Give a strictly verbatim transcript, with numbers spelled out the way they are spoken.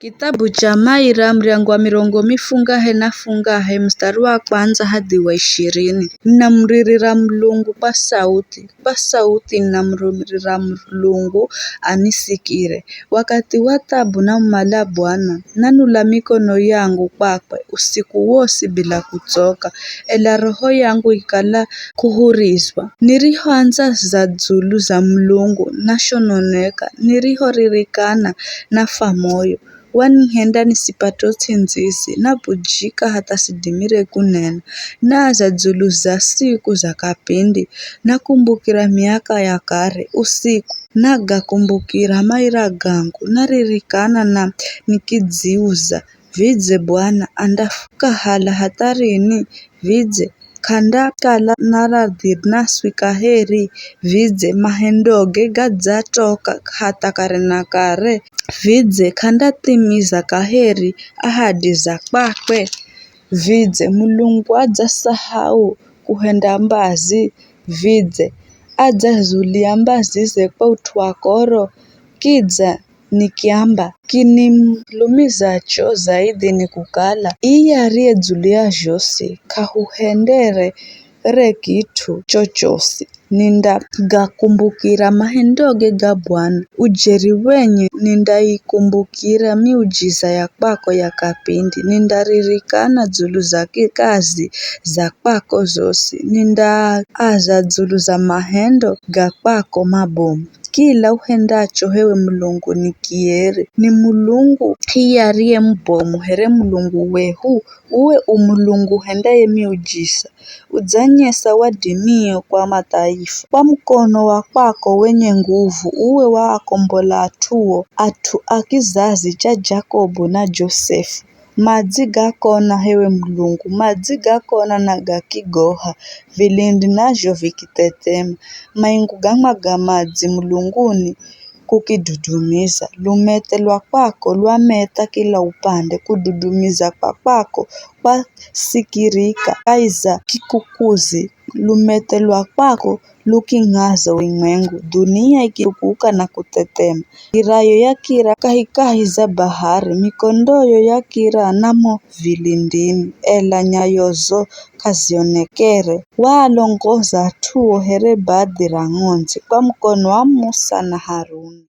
Kithabu cha Maira, muryango wa mirongo mifungahe na fungahe, mustari wa kwandza hadhi wa ishirini. Ninamuririra Mulungu kwa sauthi, kwa sauthi ninamuririra Mulungu anisikire. Wakathi wa thabu namumala Bwana, nanula mikono yangu kwakwe usiku wosi bila kutsoka, ela roho yangu ikala kuhurizwa. Nirihoandza za dzulu za Mulungu, nashononeka, nirihoririkana, nafa moyo. Wanihenda nisipate uthsindzizi, nabujika hatha sidimire kunena. Naaza dzulu za siku za kapindi, nakumbukira miaka ya kare. Usiku nagakumbukira maira gangu, naririkana na nikidziuza, "Vidze Bwana andafukahala hatha rini? Vidze k'andakala na radhi naswi kaheri? Vidze mahendoge gadzatoka hatha kare na kare? Vidze k'andathimiza kaheri ahadi za kwakwe? Vidze Mulungu adzasahau kuhenda mbazi? Vidze adzazulia mbazize kwa ut'u wa koro?" Kidza nikiamba, "Kinilumizacho zaidhi ni kukala, iye ariye dzulu ya zhosi k'ahuhendere kit'u chochosi." Nindagakumbukira mahendoge ga Bwana, ujeri wenye nindaikumbukira miujiza ya kwako ya kapindi, nindaririkana dzulu za ki-, kazi za kwako zosi, nindaaza dzulu za mahendo ga kwako mabomu. Kila uhendacho h'ewe Mulungu ni kieri. Ni Mulungu hiye ariye mubomu here Mulungu wehu, uwe u Mulungu uhendaye miujiza. Udzanyesa wadimiyo kwa mataifa. Kwa mukono wa kwako wenye nguvu, uwe waakombola at'uo, at'u a kizazi cha Jakobu na Josefu. Madzi gakona h'ewe Mulungu, madzi gakona na gakigoha, vilindi nazho vikithethema. Maingu gamwaga madzi mulunguni kukidudumiza. Lumethe lwa kwako lwametha kila upande, kududumiza kwa kwako kwasikirika kahi za kikukuzi. Lumethe lwa kwako luking'aza ulimwengu, dhunia ikirukuka na kuthethema. Ngirayo yakira kahikahi za bahari, mikondoyo yakira na mo vilindini, ela nyayozo k'azionekere. Waalongoza at'uo here badhi ra ng'ondzi kwa mukono wa Musa na Haruni.